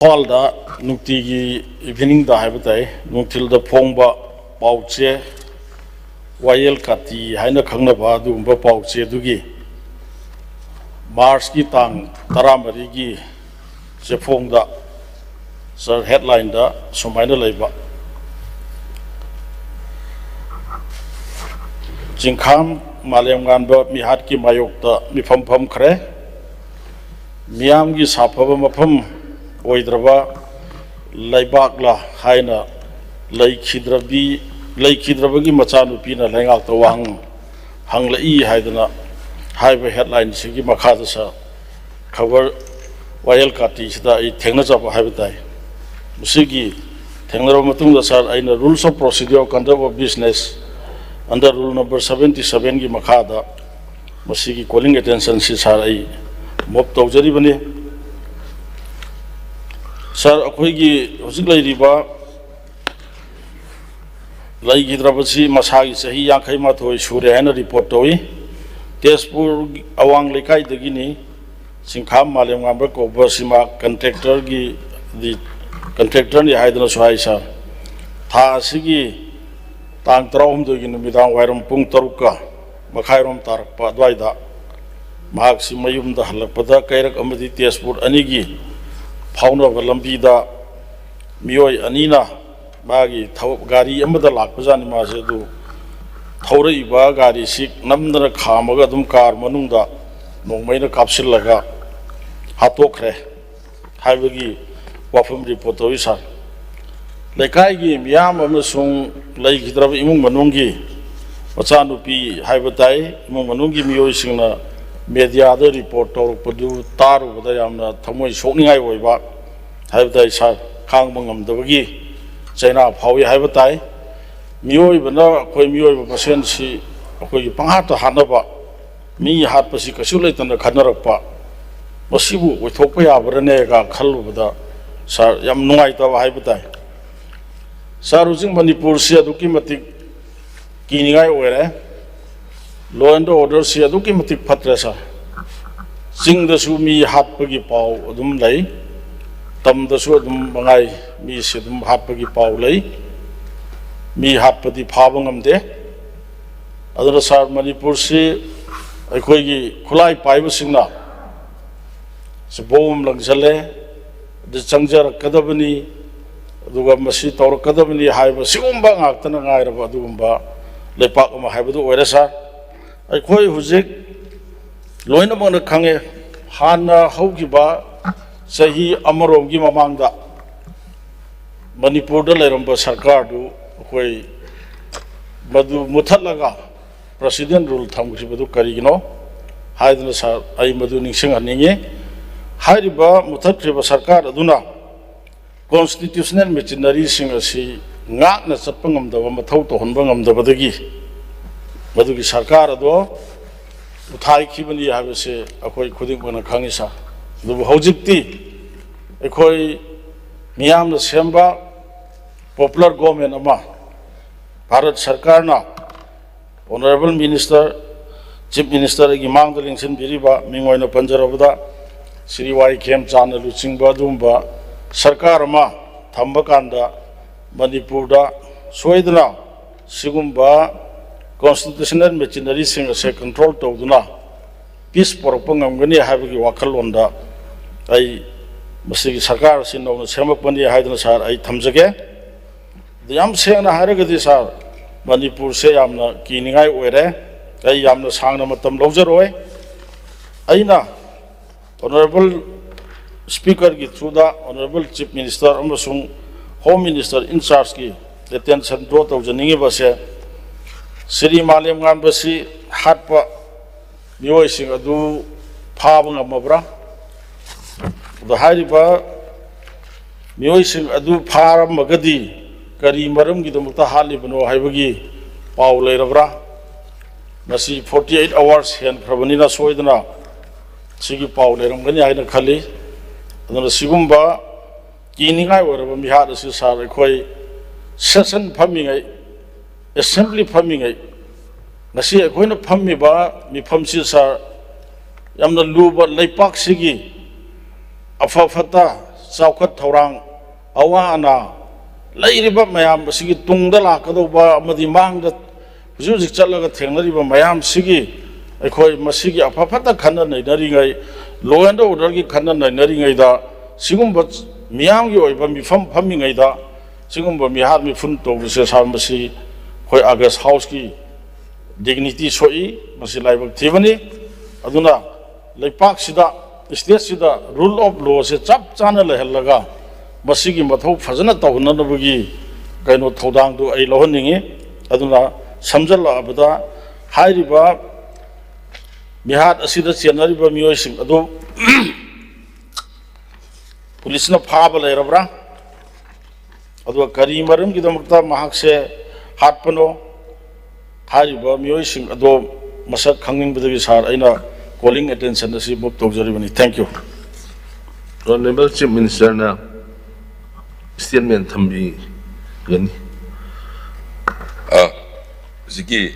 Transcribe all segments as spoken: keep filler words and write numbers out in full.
ꯏꯝꯐꯥꯜꯗ ꯅꯨꯡꯇꯤꯒꯤ ꯏꯚꯤꯅꯤꯡꯗ ꯍꯥꯏꯕ ꯇꯥꯏ, ꯅꯨꯡꯊꯤꯜꯗ ꯐꯣꯡꯕ ꯄꯥꯎꯆꯦ, ꯋꯥꯌꯦꯜ ꯀꯥꯇꯤ ꯍꯥꯏꯅ ꯈꯪꯅꯕ ꯑꯗꯨꯒꯨꯝꯕ ꯄꯥꯎꯆꯦ ꯑꯗꯨꯒꯤ ꯃꯥꯔꯆꯀꯤ ꯇꯥꯡ ꯇꯔꯥꯃꯔꯤꯒꯤ ꯆꯦꯐꯣꯡꯗ, ꯁꯥꯔ, ꯍꯦꯗꯂꯥꯏꯟꯗ ꯁꯨꯃꯥꯏꯅ ꯂꯩꯕ: "ꯆꯤꯡꯈꯥꯝ ꯃꯥꯂꯦꯝꯉꯥꯟꯕ ꯃꯤꯍꯥꯠꯀꯤ ꯃꯥꯌꯣꯛꯇ ꯃꯤꯐꯝ ꯐꯝꯈ꯭ꯔꯦ꯫ ꯃꯤꯌꯥꯝꯒꯤ ꯁꯥꯐꯕ ꯃꯐꯝ ꯑꯣꯏꯗ꯭ꯔꯕ ꯂꯩꯕꯥꯛꯂꯥ ꯍꯥꯏꯅ ꯂꯩꯈꯤꯗ꯭ꯔꯕꯤ-, ꯂꯩꯈꯤꯗ꯭ꯔꯕꯒꯤ ꯃꯆꯥꯅꯨꯄꯤꯅ ꯂꯩꯉꯥꯛꯇ ꯋꯥꯍꯪ ꯍꯪꯂꯛꯏ" ꯍꯥꯏꯗꯅ ꯍꯥꯏꯕ ꯍꯦꯗꯂꯥꯏꯟꯁꯤꯒꯤ ꯃꯈꯥꯗ, ꯁꯥꯔ, ꯈꯕꯔ ꯋꯥꯌꯦꯜ ꯀꯥꯇꯤꯁꯤꯗ ꯑꯩ ꯊꯦꯡꯅꯖꯕ ꯍꯥꯏꯕ ꯇꯥꯏ꯫ ꯃꯁꯤꯒꯤ ꯊꯦꯡꯅꯔꯕ ꯃꯇꯨꯡꯗ, ꯁꯥꯔ, ꯑꯩꯅ Rules of Procedure of Conduct of Business under rule number seventy sevenꯒꯤ ꯃꯈꯥꯗ ꯃꯁꯤꯒꯤ calling attentionꯁꯤ, ꯁꯥꯔ, ꯑꯩ move ꯇꯧꯖꯔꯤꯕꯅꯤ꯫ ꯁꯥꯔ, ꯑꯩꯈꯣꯏꯒꯤ ꯍꯧꯖꯤꯛ ꯂꯩꯔꯤꯕ ꯂꯩꯈꯤꯗ꯭ꯔꯕꯁꯤ ꯃꯁꯥꯒꯤ ꯆꯍꯤ ꯌꯥꯡꯈꯩ ꯃꯥꯊꯣꯏ ꯁꯨꯔꯦ ꯍꯥꯏꯅ ꯔꯤꯄꯣꯔꯠ ꯇꯧꯏ꯫ ꯇꯦꯖꯄꯨꯔ ꯑꯋꯥꯡ ꯂꯩꯀꯥꯏꯗꯒꯤꯅꯤ꯫ ꯆꯤꯡꯈꯥꯝ ꯃꯥꯂꯦꯝꯉꯥꯟꯕ ꯀꯧꯕ ꯁꯤꯃ ꯀꯟꯇ꯭ꯔꯦꯛꯇꯔꯒꯤ, ꯗꯤ, ꯀꯟꯇ꯭ꯔꯦꯛꯇꯔꯅꯤ ꯍꯥꯏꯗꯨꯅꯁꯨ ꯍꯥꯏ, ꯁꯥꯔ꯫ ꯊꯥ ꯑꯁꯤꯒꯤ ꯇꯥꯡ ꯇꯔꯥꯍꯨꯝꯗꯣꯏꯒꯤ ꯅꯨꯃꯤꯗꯥꯡ ꯋꯥꯏꯔꯝ ꯄꯨꯡ ꯇꯔꯨꯛꯀ ꯃꯈꯥꯏꯔꯣꯝ ꯇꯥꯔꯛꯄ ꯑꯗꯨꯋꯥꯏꯗ ꯃꯍꯥꯛꯁꯤ ꯃꯌꯨꯝꯗ ꯍꯜꯂꯛꯄꯗ ꯀꯩꯔꯛ ꯑꯃꯗꯤ ꯇꯦꯖꯄꯨꯔ ꯑꯅꯤꯒꯤ ꯐꯥꯎꯅꯕ ꯂꯝꯕꯤꯗ ꯃꯤꯑꯣꯏ ꯑꯅꯤꯅ ꯃꯥꯒꯤ ꯊꯧ-, ꯒꯥꯔꯤ ꯑꯃꯗ ꯂꯥꯛꯄꯖꯥꯠꯅꯤ꯫ ꯃꯥꯁꯦ ꯑꯗꯨ ꯊꯧꯔꯛꯏꯕ ꯒꯥꯔꯤꯁꯤ ꯅꯝꯗꯅ ꯈꯥꯝꯃꯒ ꯑꯗꯨꯝ ꯀꯥꯔ ꯃꯅꯨꯡꯗ ꯅꯣꯡꯃꯩꯅ ꯀꯥꯞꯁꯤꯜꯂꯒ ꯍꯥꯠꯇꯣꯛꯈ꯭ꯔꯦ ꯍꯥꯏꯕꯒꯤ ꯋꯥꯐꯝ ꯔꯤꯄꯣꯔꯠ ꯇꯧꯏ, ꯁꯥꯔ꯫ ꯂꯩꯀꯥꯏꯒꯤ ꯃꯤꯌꯥꯝ ꯑꯃꯁꯨꯡ ꯂꯩꯈꯤꯗ꯭ꯔꯕ ꯏꯃꯨꯡ ꯃꯅꯨꯡꯒꯤ ꯃꯆꯥꯅꯨꯄꯤ ꯍꯥꯏꯕ ꯇꯥꯏ, ꯏꯃꯨꯡ ꯃꯅꯨꯡꯒꯤ ꯃꯤꯑꯣꯏꯁꯤꯡꯅ ꯃꯦꯗꯤꯌꯥꯗ ꯔꯤꯄꯣꯔꯠ ꯇꯧꯔꯛꯄꯗꯨ ꯇꯥꯔꯨꯕꯗ ꯌꯥꯝꯅ ꯊꯃꯣꯏ ꯁꯣꯛꯅꯤꯡꯉꯥꯏ ꯑꯣꯏꯕ ꯍꯥꯏꯕ ꯇꯥꯏ, ꯁꯥꯔ꯫ ꯈꯥꯡꯕ ꯉꯝꯗꯕꯒꯤ ꯆꯩꯅꯥ ꯐꯥꯎꯏ ꯍꯥꯏꯕ ꯇꯥꯏ꯫ ꯃꯤꯑꯣꯏꯕꯅ, ꯑꯩꯈꯣꯏ ꯃꯤꯑꯣꯏꯕ ꯃꯁꯦꯟꯁꯤ ꯑꯩꯈꯣꯏꯒꯤ ꯄꯪꯍꯥꯠꯇ ꯍꯥꯠꯅꯕ, ꯃꯤ ꯍꯥꯠꯄꯁꯤ ꯀꯩꯁꯨ ꯂꯩꯇꯅ ꯈꯟꯅꯔꯛꯄ, ꯃꯁꯤꯕꯨ ꯑꯣꯏꯊꯣꯛꯄ ꯌꯥꯕ꯭ꯔꯅꯦꯒ ꯈꯜꯂꯨꯕꯗ, ꯁꯥꯔ, ꯌꯥꯝ ꯅꯨꯡꯉꯥꯏꯇꯕ ꯍꯥꯏꯕ ꯇꯥꯏ꯫ ꯁꯥꯔ, ꯍꯧꯖꯤꯛ ꯃꯅꯤꯄꯨꯔꯁꯤ ꯑꯗꯨꯛꯀꯤ ꯃꯇꯤꯛ ꯀꯤꯅꯤꯡꯉꯥꯏ ꯑꯣꯏꯔꯦ꯫ Law and orderꯁꯤ ꯑꯗꯨꯛꯀꯤ ꯃꯇꯤꯛ ꯐꯠꯇ꯭ꯔꯦ, ꯁꯥꯔ꯫ ꯆꯤꯡꯗꯁꯨ ꯃꯤ ꯍꯥꯠꯄꯒꯤ ꯄꯥꯎ ꯑꯗꯨꯝ ꯂꯩ꯫ ꯇꯝꯗꯁꯨ ꯑꯗꯨꯝ ꯃꯉꯥꯏ ꯃꯤꯁꯤ ꯑꯗꯨꯝ ꯍꯥꯠꯄꯒꯤ ꯄꯥꯎ ꯂꯩ꯫ ꯃꯤ ꯍꯥꯠꯄꯗꯤ ꯐꯥꯕ ꯉꯝꯗꯦ꯫ ꯑꯗꯨꯅ ꯁꯥꯔ, ꯃꯅꯤꯄꯨꯔꯁꯤ ꯑꯩꯈꯣꯏꯒꯤ ꯈꯨꯠꯂꯥꯏ ꯄꯥꯏꯕꯁꯤꯡꯅ ꯁꯤ ꯕꯣꯝ ꯂꯪꯁꯤꯜꯂꯦ, ꯑꯗꯨ ꯆꯪꯖꯔꯛꯀꯗꯕꯅꯤ, ꯑꯗꯨꯒ ꯃꯁꯤ ꯇꯧꯔꯛꯀꯗꯕꯅꯤ ꯍꯥꯏꯕ ꯁꯤꯒꯨꯝꯕ ꯉꯥꯛꯇꯅ ꯉꯥꯏꯔꯕ ꯑꯗꯨꯒꯨꯝꯕ ꯂꯩꯄꯥꯛ ꯑꯃ ꯍꯥꯏꯕꯗꯨ ꯑꯣꯏꯔꯦ ꯁꯥꯔ꯫ ꯑꯩꯈꯣꯏ ꯍꯧꯖꯤꯛ ꯂꯣꯏꯅꯃꯛꯅ ꯈꯪꯉꯦ, ꯍꯥꯟꯅ ꯍꯧꯈꯤꯕ ꯆꯍꯤ ꯑꯃꯔꯣꯝꯒꯤ ꯃꯃꯥꯡꯗ ꯃꯅꯤꯄꯨꯔꯗ ꯂꯩꯔꯝꯕ ꯁꯔꯀꯥꯔꯗꯨ ꯑꯩꯈꯣꯏ ꯃꯗꯨ ꯃꯨꯊꯠꯂꯒ ꯄ꯭ꯔꯦꯁꯤꯗꯦꯟ ꯔꯨꯜ ꯊꯝꯈꯤꯕꯗꯨ ꯀꯔꯤꯒꯤꯅꯣ ꯍꯥꯏꯗꯅ ꯁꯥꯔ, ꯑꯩ ꯃꯗꯨ ꯅꯤꯡꯁꯤꯡꯍꯟꯅꯤꯡꯉꯤ꯫ ꯍꯥꯏꯔꯤꯕ ꯃꯨꯊꯠꯈ꯭ꯔꯤꯕ ꯁꯔꯀꯥꯔ ꯑꯗꯨꯅ ꯀꯣꯟꯁꯇꯤꯇ꯭ꯌꯨꯁꯅꯦꯜ ꯃꯦꯆꯤꯅꯔꯤꯁꯤꯡ ꯑꯁꯤ ꯉꯥꯛꯅ ꯆꯠꯄ ꯉꯝꯗꯕ, ꯃꯊꯧ ꯇꯧꯍꯟꯕ ꯉꯝꯗꯕꯗꯒꯤ ꯃꯗꯨꯒꯤ ꯁꯔꯀꯥꯔ ꯑꯗꯣ ꯎꯊꯥꯏꯈꯤꯕꯅꯤ ꯍꯥꯏꯕꯁꯦ ꯑꯩꯈꯣꯏ ꯈꯨꯗꯤꯡꯃꯛꯅ ꯈꯪꯉꯤ ꯁꯥꯔ꯫ ꯑꯗꯨꯕꯨ ꯍꯧꯖꯤꯛꯇꯤ ꯑꯩꯈꯣꯏ ꯃꯤꯌꯥꯝꯅ ꯁꯦꯝꯕ ꯄꯣꯄꯨꯂꯔ ꯒꯣꯔꯃꯦꯟ ꯑꯃ ꯚꯥꯔꯠ ꯁꯔꯀꯥꯔꯅ ꯑꯣꯅꯔꯦꯕꯜ ꯃꯤꯅꯤꯁꯇꯔ, ꯆꯤꯐ ꯃꯤꯅꯤꯁꯇꯔꯒꯤ ꯃꯥꯡꯗ ꯂꯦꯡꯁꯤꯟꯕꯤꯔꯤꯕ ꯃꯤꯡ ꯑꯣꯏꯅ ꯄꯟꯖꯔꯕꯗ ꯁ꯭ꯔꯤ ꯋꯥꯏ ꯈꯦꯝꯆꯥꯟꯅ ꯂꯨꯆꯤꯡꯕ ꯑꯗꯨꯒꯨꯝꯕ ꯁꯔꯀꯥꯔ ꯑꯃ ꯊꯝꯕ ꯀꯥꯟꯗ ꯃꯅꯤꯄꯨꯔꯗ ꯁꯣꯏꯗꯅ ꯁꯤꯒꯨꯝꯕ ꯀꯣꯟꯁꯇꯤꯇ꯭ꯌꯨꯁꯅꯦꯜ ꯃꯦꯆꯤꯅꯔꯤꯁꯤꯡ ꯑꯁꯦ ꯀꯟꯇ꯭ꯔꯣꯜ ꯇꯧꯗꯨꯅ ꯄꯤꯁ ꯄꯨꯔꯛꯄ ꯉꯝꯒꯅꯤ ꯍꯥꯏꯕꯒꯤ ꯋꯥꯈꯜꯂꯣꯟꯗ ꯑꯩ ꯃꯁꯤꯒꯤ ꯁꯔꯀꯥꯔ ꯑꯁꯤ ꯅꯧꯅ ꯁꯦꯝꯃꯛꯄꯅꯤ ꯍꯥꯏꯗꯨꯅ ꯁꯥꯔ ꯑꯩ ꯊꯝꯖꯒꯦ꯫ ꯑꯗꯨ ꯌꯥꯝ ꯁꯦꯡꯅ ꯍꯥꯏꯔꯒꯗꯤ ꯁꯥꯔ, ꯃꯅꯤꯄꯨꯔꯁꯦ ꯌꯥꯝꯅ ꯀꯤꯅꯤꯡꯉꯥꯏ ꯑꯣꯏꯔꯦ꯫ ꯑꯩ ꯌꯥꯝꯅ ꯁꯥꯡꯅ ꯃꯇꯝ ꯂꯧꯖꯔꯣꯏ꯫ ꯑꯩꯅ ꯑꯣꯅꯔꯦꯕꯜ ꯁ꯭ꯄꯤꯀꯔꯒꯤ ꯊ꯭ꯔꯨꯗ ꯑꯣꯅꯔꯦꯕꯜ ꯆꯤꯐ ꯃꯤꯅꯤꯁꯇꯔ ꯑꯃꯁꯨꯡ ꯍꯣꯝ ꯃꯤꯅꯤꯁꯇꯔ ꯏꯟ ꯆꯥꯔꯖꯀꯤ ꯑꯦꯇꯦꯟꯁꯟ ꯗ꯭ꯔꯣ ꯇꯧꯖꯅꯤꯡꯉꯤꯕꯁꯦ, ꯁ꯭ꯔꯤ ꯃꯥꯂꯦꯝꯉꯥꯟꯕꯁꯤ ꯍꯥꯠꯄ ꯃꯤꯑꯣꯏꯁꯤꯡ ꯑꯗꯨ ꯐꯥꯕ ꯉꯝꯃꯕ꯭ꯔꯥ? ꯑꯗꯣ ꯍꯥꯏꯔꯤꯕ ꯃꯤꯑꯣꯏꯁꯤꯡ ꯑꯗꯨ ꯐꯥꯔꯝꯃꯒꯗꯤ ꯀꯔꯤ ꯃꯔꯝꯒꯤꯗꯃꯛꯇ ꯍꯥꯠꯂꯤꯕꯅꯣ ꯍꯥꯏꯕꯒꯤ ꯄꯥꯎ ꯂꯩꯔꯕ꯭ꯔꯥ? ꯃꯁꯤ forty eight hours ꯍꯦꯟꯈ꯭ꯔꯕꯅꯤꯅ ꯁꯣꯏꯗꯅ ꯁꯤꯒꯤ ꯄꯥꯎ ꯂꯩꯔꯝꯒꯅꯤ ꯍꯥꯏꯅ ꯈꯜꯂꯤ꯫ ꯑꯗꯨꯅ ꯁꯤꯒꯨꯝꯕ ꯀꯤꯅꯤꯡꯉꯥꯏ ꯑꯣꯏꯔꯕ ꯃꯤꯍꯥꯠ ꯑꯁꯤ ꯁꯥꯔ, ꯑꯩꯈꯣꯏ ꯁꯦꯁꯟ ꯐꯝꯃꯤꯉꯩ, ꯑꯦꯁꯦꯝꯕ꯭ꯂꯤ ꯐꯝꯃꯤꯉꯩ, ꯉꯁꯤ ꯑꯩꯈꯣꯏꯅ ꯐꯝꯃꯤꯕ ꯃꯤꯐꯝꯁꯤ ꯁꯥꯔ, ꯌꯥꯝꯅ ꯂꯨꯕ ꯂꯩꯄꯥꯛꯁꯤꯒꯤ ꯑꯐ ꯐꯠꯇ ꯆꯥꯎꯈꯠ ꯊꯧꯔꯥꯡ, ꯑꯋꯥ ꯑꯅꯥ, ꯂꯩꯔꯤꯕ ꯃꯌꯥꯝ ꯑꯁꯤꯒꯤ ꯇꯨꯡꯗ ꯂꯥꯛꯀꯗꯧꯕ ꯑꯃꯗꯤ ꯃꯥꯡꯗ ꯍꯧꯖꯤꯛ ꯍꯧꯖꯤꯛ ꯆꯠꯂꯒ ꯊꯦꯡꯅꯔꯤꯕ ꯃꯌꯥꯝꯁꯤꯒꯤ ꯑꯩꯈꯣꯏ ꯃꯁꯤꯒꯤ ꯑꯐ ꯐꯠꯇ ꯈꯟꯅ ꯅꯩꯅꯔꯤꯉꯩ, law and orderꯒꯤ ꯈꯟꯅ ꯅꯩꯅꯔꯤꯉꯩꯗ, ꯁꯤꯒꯨꯝꯕ ꯃꯤꯌꯥꯝꯒꯤ ꯑꯣꯏꯕ ꯃꯤꯐꯝ ꯐꯝꯃꯤꯉꯩꯗ ꯁꯤꯒꯨꯝꯕ ꯃꯤꯍꯥꯠ ꯃꯤꯐꯨꯟ ꯇꯧꯕꯁꯦ, ꯁꯥꯔ, ꯃꯁꯤ ꯑꯩꯈꯣꯏ August Houseꯀꯤ dignity ꯁꯣꯛꯏ, ꯃꯁꯤ ꯂꯥꯏꯕꯛ ꯊꯤꯕꯅꯤ꯫ ꯑꯗꯨꯅ ꯂꯩꯄꯥꯛꯁꯤꯗ, stateꯁꯤꯗ rule of lawꯁꯦ ꯆꯞ ꯆꯥꯅ ꯂꯩꯍꯜꯂꯒ ꯃꯁꯤꯒꯤ ꯃꯊꯧ ꯐꯖꯅ ꯇꯧꯍꯟꯅꯅꯕꯒꯤ ꯀꯩꯅꯣ ꯊꯧꯗꯥꯡꯗꯨ ꯑꯩ ꯂꯧꯍꯟꯅꯤꯡꯏ꯫ ꯑꯗꯨꯅ ꯁꯝꯖꯜꯂꯛꯑꯕꯗ, ꯍꯥꯏꯔꯤꯕ ꯃꯤꯍꯥꯠ ꯑꯁꯤꯗ ꯆꯦꯟꯅꯔꯤꯕ ꯃꯤꯑꯣꯏꯁꯤꯡ ꯑꯗꯨ ꯄꯨꯂꯤꯁꯅ ꯐꯥꯕ ꯂꯩꯔꯕ꯭ꯔꯥ? ꯑꯗꯨꯒ ꯀꯔꯤ ꯃꯔꯝꯒꯤꯗꯃꯛꯇ ꯃꯍꯥꯛꯁꯦ ꯍꯥꯠꯄꯅꯣ? ꯍꯥꯏꯔꯤꯕ ꯃꯤꯑꯣꯏꯁꯤꯡ ꯑꯗꯣ ꯃꯁꯛ ꯈꯪꯅꯤꯡꯕꯗꯒꯤ, ꯁꯥꯔ, ꯑꯩꯅ calling attention ꯑꯁꯤ move ꯇꯧꯖꯔꯤꯕꯅꯤ꯫ Thank you꯫ Honourable Chief Ministerꯅ statement ꯊꯝꯕꯤꯒꯅꯤ꯫ ꯑ, ꯍꯧꯖꯤꯛꯀꯤ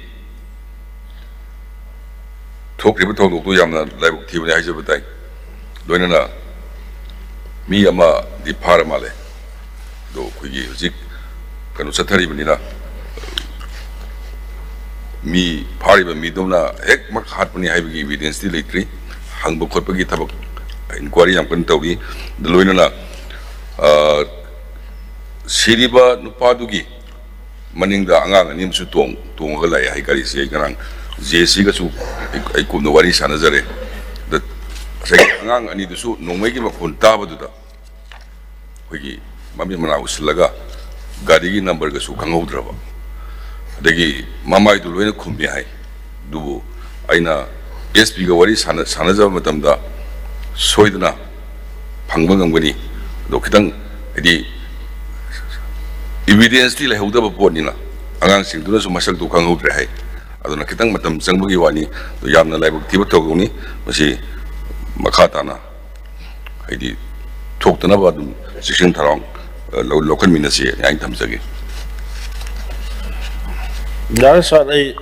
ꯊꯣꯛꯈ꯭ꯔꯤꯕ ꯊꯧꯗꯣꯛꯇꯨ ꯌꯥꯝꯅ ꯂꯥꯏꯕꯛ ꯊꯤꯕꯅꯤ ꯍꯥꯏꯖꯕ ꯇꯥꯏ꯫ ꯂꯣꯏꯅꯅ ꯃꯤ ꯑꯃꯗꯤ ꯐꯥꯔ ꯃꯥꯜꯂꯦ꯫ ꯑꯗꯣ ꯑꯩꯈꯣꯏꯒꯤ ꯍꯧꯖꯤꯛ ꯀꯩꯅꯣ ꯆꯠꯊꯔꯤꯕꯅꯤꯅ, ꯃꯤ ꯐꯥꯔꯤꯕ ꯃꯤꯗꯨꯅ ꯍꯦꯛꯃꯛ ꯍꯥꯠꯄꯅꯤ ꯍꯥꯏꯕꯒꯤ evidenceꯇꯤ ꯂꯩꯇ꯭ꯔꯤ꯫ ꯍꯪꯕ ꯈꯣꯠꯄꯒꯤ ꯊꯕꯛ, inquiry ꯌꯥꯝ ꯀꯟꯅ ꯇꯧꯔꯤ꯫ ꯑꯗꯨ ꯂꯣꯏꯅꯅ, ꯑ, ꯁꯤꯔꯤꯕ ꯅꯨꯄꯥꯗꯨꯒꯤ ꯃꯅꯤꯡꯗ ꯑꯉꯥꯡ ꯑꯅꯤ ꯑꯃꯁꯨ ꯇꯣꯡ-, ꯇꯣꯡꯉꯒ ꯂꯥꯛꯑꯦ ꯍꯥꯏ ꯒꯥꯔꯤꯁꯦ꯫ ꯑꯩ ꯉꯔꯥꯡ JACꯒꯁꯨ ꯑꯩ, ꯑꯩ ꯀꯨꯞꯅ ꯋꯥꯔꯤ ꯁꯥꯟꯅꯖꯔꯦ꯫ ꯑꯗ ꯉꯁꯥꯏꯒꯤ ꯑꯉꯥꯡ ꯑꯅꯤꯗꯨꯁꯨ ꯅꯣꯡꯃꯩꯒꯤ ꯃꯈꯣꯟ ꯇꯥꯕꯗꯨꯗ ꯑꯩꯈꯣꯏꯒꯤ ꯃꯃꯤꯠ ꯃꯅꯥ ꯎꯁꯤꯜꯂꯒ ꯒꯥꯔꯤꯒꯤ numberꯒꯁꯨ ꯈꯪꯍꯧꯗ꯭ꯔꯕ, ꯑꯗꯒꯤ ꯃꯃꯥꯏꯗꯨ ꯂꯣꯏꯅ ꯈꯨꯝꯃꯦ ꯍꯥꯏ꯫ ꯑꯗꯨꯕꯨ ꯑꯩꯅ SPꯒ ꯋꯥꯔꯤ ꯁꯥꯟꯅ-, ꯁꯥꯟꯅꯖꯕ ꯃꯇꯝꯗ ꯁꯣꯏꯗꯅ ꯐꯪꯕ ꯉꯝꯒꯅꯤ꯫ ꯑꯗꯣ ꯈꯤꯇꯪ, ꯍꯥꯏꯗꯤ, evidenceꯇꯤ ꯂꯩꯍꯧꯗꯕ ꯄꯣꯠꯅꯤꯅ ꯑꯉꯥꯡꯁꯤꯡꯗꯨꯅꯁꯨ ꯃꯁꯛꯇꯨ ꯈꯪꯍꯧꯗ꯭ꯔꯦ ꯍꯥꯏ꯫ ꯑꯗꯨꯅ ꯈꯤꯇꯪ ꯃꯇꯝ ꯆꯪꯕꯒꯤ ꯋꯥꯅꯤ꯫ ꯑꯗꯣ ꯌꯥꯝꯅ ꯂꯥꯏꯕꯛ ꯊꯤꯕ ꯊꯧꯗꯣꯛꯅꯤ꯫ ꯃꯁꯤ ꯃꯈꯥ ꯇꯥꯅ, ꯍꯥꯏꯗꯤ, ꯊꯣꯛꯇꯅꯕ ꯑꯗꯨꯝ ꯆꯦꯛꯁꯤꯟ ꯊꯧꯔꯥꯡ, ꯑ, ꯂꯧ-, ꯂꯧꯈꯠꯃꯤꯟꯅꯁꯤ ꯍꯥꯏꯅ ꯊꯝꯖꯒꯦ꯫ ꯌꯥꯔꯦ ꯁꯥꯔ, ꯑꯩ,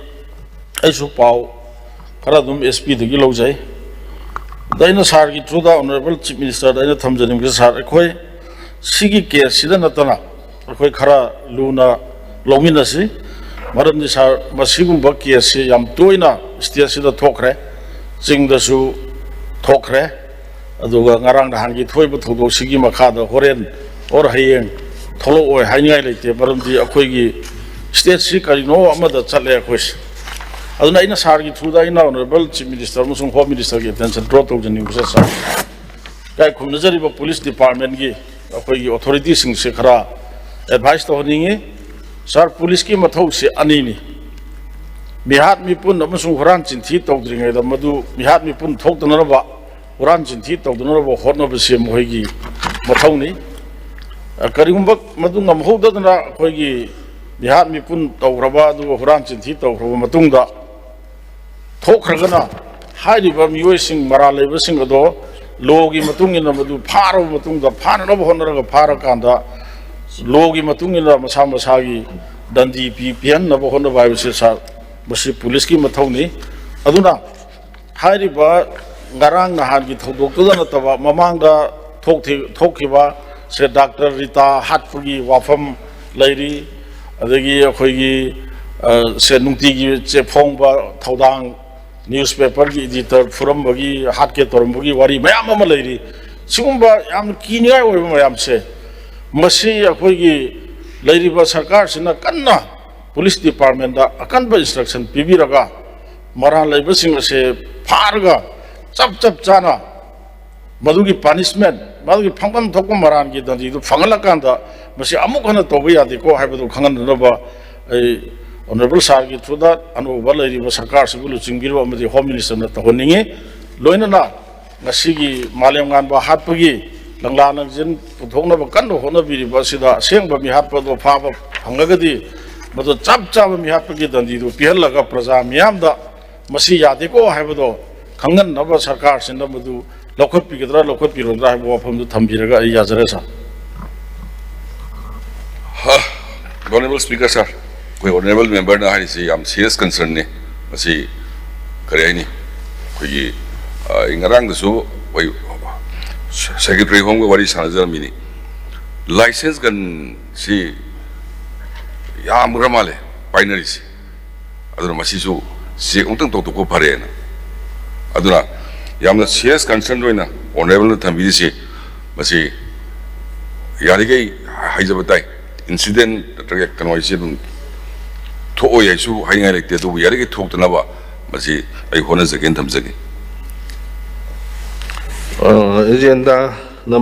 ꯑꯩꯁꯨ ꯄꯥꯎ ꯈꯔ ꯑꯗꯨꯝ SPꯗꯒꯤ ꯂꯧꯖꯩ꯫ ꯑꯗ ꯑꯩꯅ ꯁꯥꯔꯒꯤ through ꯗ Honourable Chief Minister ꯗ ꯑꯩꯅ ꯊꯝꯖꯅꯤꯡꯕꯁꯦ, ꯁꯥꯔ, ꯑꯩꯈꯣꯏ ꯁꯤꯒꯤ case ꯁꯤꯗ ꯅꯠꯇꯅ ꯑꯩꯈꯣꯏ ꯈꯔ ꯂꯨꯅ ꯂꯧꯃꯤꯟꯅꯁꯤ꯫ ꯃꯔꯝꯗꯤ ꯁꯥꯔ, ꯃꯁꯤꯒꯨꯝꯕ case ꯁꯤ ꯌꯥꯝ ꯇꯣꯏꯅ state ꯁꯤꯗ ꯊꯣꯛꯈ꯭ꯔꯦ, ꯆꯤꯡꯗꯁꯨ ꯊꯣꯛꯈ꯭ꯔꯦ꯫ ꯑꯗꯨꯒ ꯉꯔꯥꯡ ꯅꯍꯥꯟꯒꯤ ꯊꯣꯛꯏꯕ ꯊꯧꯗꯣꯛꯁꯤꯒꯤ ꯃꯈꯥꯗ ꯍꯣꯔꯦꯟ or ꯍꯌꯦꯡ ꯊꯣꯛꯂꯛꯑꯣꯏ ꯍꯥꯏꯅꯤꯡꯉꯥꯏ ꯂꯩꯇꯦ, ꯃꯔꯝꯗꯤ ꯑꯩꯈꯣꯏꯒꯤ state ꯁꯤ ꯀꯔꯤꯅꯣ ꯑꯃꯗ ꯆꯠꯂꯦ ꯑꯩꯈꯣꯏꯁꯦ꯫ ꯑꯗꯨꯅ ꯑꯩꯅ ꯁꯥꯔꯒꯤ through ꯗ ꯑꯩꯅ Honourable Chief Minister ꯑꯃꯁꯨꯡ Home Minister ꯒꯤ attention draw ꯇꯧꯖꯅꯤꯡꯕꯁꯦ, ꯁꯥꯔ, ꯏꯀꯥꯏ ꯈꯨꯝꯅꯖꯔꯤꯕ police department ꯀꯤ ꯑꯩꯈꯣꯏꯒꯤ authority ꯁꯤꯡꯁꯦ ꯈꯔ advice ꯇꯧꯍꯟꯅꯤꯡꯉꯤ꯫ ꯁꯥꯔ, police ꯀꯤ ꯃꯊꯧꯁꯦ ꯑꯅꯤꯅꯤ꯫ ꯃꯤꯍꯥꯠ ꯃꯤꯄꯨꯟ ꯑꯃꯁꯨꯡ ꯍꯨꯔꯥꯟ ꯆꯤꯟꯊꯤ ꯇꯧꯗ꯭ꯔꯤꯉꯩꯗ ꯃꯗꯨ ꯃꯤꯍꯥꯠ ꯃꯤꯄꯨꯟ ꯊꯣꯛꯇꯅꯅꯕ, ꯍꯨꯔꯥꯟ ꯆꯤꯟꯊꯤ ꯇꯧꯗꯅꯅꯕ ꯍꯣꯠꯅꯕꯁꯤ ꯃꯈꯣꯏꯒꯤ ꯃꯊꯧꯅꯤ꯫ ꯑ, ꯀꯔꯤꯒꯨꯝꯕ ꯃꯗꯨ ꯉꯝꯍꯧꯗꯗꯅ ꯑꯩꯈꯣꯏꯒꯤ ꯃꯤꯍꯥꯠ ꯃꯤꯄꯨꯟ ꯇꯧꯈ꯭ꯔꯕ, ꯑꯗꯨꯒ ꯍꯨꯔꯥꯟ ꯆꯤꯟꯊꯤ ꯇꯧꯈ꯭ꯔꯕ ꯃꯇꯨꯡꯗ ꯊꯣꯛꯈ꯭ꯔꯒꯅ, ꯍꯥꯏꯔꯤꯕ ꯃꯤꯑꯣꯏꯁꯤꯡ, ꯃꯔꯥꯜ ꯂꯩꯕꯁꯤꯡ ꯑꯗꯣ law ꯒꯤ ꯃꯇꯨꯡ ꯏꯟꯅ ꯃꯗꯨ ꯐꯥꯔꯕ ꯃꯇꯨꯡꯗ, ꯐꯥꯅꯅꯕ ꯍꯣꯠꯅꯔꯒ ꯐꯥꯔꯀꯥꯟꯗ law ꯒꯤ ꯃꯇꯨꯡ ꯏꯟꯅ ꯃꯁꯥ ꯃꯁꯥꯒꯤ ꯗꯟꯗꯤ ꯄꯤ-, ꯄꯤꯍꯟꯅꯕ ꯍꯣꯠꯅꯕ ꯍꯥꯏꯕꯁꯤ, ꯁꯥꯔ, ꯃꯁꯤ police ꯀꯤ ꯃꯊꯧꯅꯤ꯫ ꯑꯗꯨꯅ ꯍꯥꯏꯔꯤꯕ ꯉꯔꯥꯡ ꯅꯍꯥꯟꯒꯤ ꯊꯧꯗꯣꯛꯇꯨꯗ ꯅꯠꯇꯕ, ꯃꯃꯥꯡꯗ ꯊꯣꯛꯈꯤ-, ꯊꯣꯛꯈꯤꯕ ꯁꯦ ꯗꯥꯛꯇꯔ ꯔꯤꯇꯥ ꯍꯥꯠꯄꯒꯤ ꯋꯥꯐꯝ ꯂꯩꯔꯤ, ꯑꯗꯒꯤ ꯑꯩꯈꯣꯏꯒꯤ, ꯑ, ꯁꯦ ꯅꯨꯡꯇꯤꯒꯤ ꯆꯦ ꯐꯣꯡꯕ ꯊꯧꯗꯥꯡ, newspaper ꯒꯤ editor ꯐꯨꯔꯝꯕꯒꯤ, ꯍꯥꯠꯀꯦ ꯇꯧꯔꯝꯕꯒꯤ ꯋꯥꯔꯤ ꯃꯌꯥꯝ ꯑꯃ ꯂꯩꯔꯤ꯫ ꯁꯤꯒꯨꯝꯕ ꯌꯥꯝꯅ ꯀꯤꯅꯤꯡꯉꯥꯏ ꯑꯣꯏꯕ ꯃꯌꯥꯝꯁꯦ, ꯃꯁꯤ ꯑꯩꯈꯣꯏꯒꯤ ꯂꯩꯔꯤꯕ ꯁꯔꯀꯥꯔꯁꯤꯅ ꯀꯟꯅ police department ꯗ ꯑꯀꯟꯕ instruction ꯄꯤꯕꯤꯔꯒ, ꯃꯔꯥꯜ ꯂꯩꯕꯁꯤꯡ ꯑꯁꯦ ꯐꯥꯔꯒ ꯆꯞ ꯆꯞ ꯆꯥꯅ ꯃꯗꯨꯒꯤ punishment, ꯃꯗꯨꯒꯤ ꯐꯪꯐꯝ ꯊꯣꯛꯄ ꯃꯔꯥꯜꯒꯤ ꯗꯟꯗꯤꯗꯨ ꯐꯪꯍꯜꯂꯀꯥꯟꯗ ꯃꯁꯤ ꯑꯃꯨꯛ ꯍꯟꯅ ꯇꯧꯕ ꯌꯥꯗꯦꯀꯣ ꯍꯥꯏꯕꯗꯨ ꯈꯪꯍꯟꯅꯅꯕ ꯑꯩ Honourable sir ꯒꯤ through ꯗ ꯑꯅꯧꯕ ꯂꯩꯔꯤꯕ ꯁꯔꯀꯥꯔꯁꯤꯕꯨ ꯂꯨꯆꯤꯡꯕꯤꯔꯤꯕ ꯑꯃꯗꯤ Home Minister ꯅ ꯇꯧꯍꯟꯅꯤꯡꯉꯤ꯫ ꯂꯣꯏꯅꯅ ꯉꯁꯤꯒꯤ ꯃꯥꯂꯦꯝ ꯉꯥꯟꯕ ꯍꯥꯠꯄꯒꯤ ꯂꯪꯂꯥ ꯂꯪꯖꯤꯟ ꯄꯨꯊꯣꯛꯅꯕ ꯀꯟꯅ ꯍꯣꯠꯅꯕꯤꯔꯤꯕ ꯑꯁꯤꯗ ꯑꯁꯦꯡꯕ ꯃꯤꯍꯥꯠꯄ ꯑꯗꯨ ꯐꯥꯕ ꯐꯪꯂꯒꯗꯤ, ꯃꯗꯨ ꯆꯞ ꯆꯥꯕ ꯃꯤꯍꯥꯠꯄꯒꯤ ꯗꯟꯗꯤꯗꯨ ꯄꯤꯍꯜꯂꯒ ꯄ꯭ꯔꯖꯥ ꯃꯤꯌꯥꯝꯗ ꯃꯁꯤ ꯌꯥꯗꯦꯀꯣ ꯍꯥꯏꯕꯗꯣ ꯈꯪꯍꯟꯅꯕ ꯁꯔꯀꯥꯔꯁꯤꯅ ꯃꯗꯨ ꯂꯧꯈꯠꯄꯤꯒꯗ꯭ꯔꯥ ꯂꯧꯈꯠꯄꯤꯔꯣꯏꯗ꯭ꯔꯥ ꯍꯥꯏꯕ ꯋꯥꯐꯝꯗꯨ ꯊꯝꯕꯤꯔꯒ ꯑꯩ ꯌꯥꯖꯔꯦ, ꯁꯥꯔ꯫ Honourable Speaker sir, ꯑꯩꯈꯣꯏ Honourable member ꯅ ꯍꯥꯏꯔꯤꯁꯤ ꯌꯥꯝ serious concern ꯅꯤ꯫ ꯃꯁꯤ ꯀꯔꯤ ꯍꯥꯏꯅꯤ, ꯑꯩꯈꯣꯏꯒꯤ ꯑ, ꯑꯩ ꯉꯔꯥꯡꯗꯁꯨ ꯑꯩꯈꯣꯏ Secretary Homeꯒ ꯋꯥꯔꯤ ꯁꯥꯟꯅꯖꯔꯝꯃꯤꯅꯤ꯫ License gunꯁꯤ ꯌꯥꯝꯈ꯭ꯔ ꯃꯥꯜꯂꯦ ꯄꯥꯏꯅꯔꯤꯁꯤ꯫ ꯑꯗꯨꯅ ꯃꯁꯤꯁꯨ check ꯑꯃꯨꯛꯇꯪ ꯇꯧꯊꯣꯛꯄ ꯐꯔꯦꯅ꯫ ꯑꯗꯨꯅ ꯌꯥꯝꯅ serious concern ꯑꯣꯏꯅ Honourableꯅ ꯊꯝꯕꯤꯔꯤꯁꯤ, ꯃꯁꯤ ꯌꯥꯔꯤꯈꯩ ꯍꯥꯏꯖꯕ ꯇꯥꯏ, incident ꯅꯠꯇ꯭ꯔꯒ ꯀꯩꯅꯣ ꯍꯥꯏꯁꯤ ꯑꯗꯨꯝ ꯊꯣꯛꯑꯣꯏ ꯍꯥꯏꯁꯨ ꯍꯥꯏꯅꯤꯡꯉꯥꯏ ꯂꯩꯇꯦ, ꯑꯗꯨꯕꯨ ꯌꯥꯔꯤꯈꯩ ꯊꯣꯛꯇꯅꯕ ꯃꯁꯤ ꯑꯩ ꯍꯣꯠꯅꯖꯒꯦꯅ ꯊꯝꯖꯒꯦ꯫ ꯑ, agenda number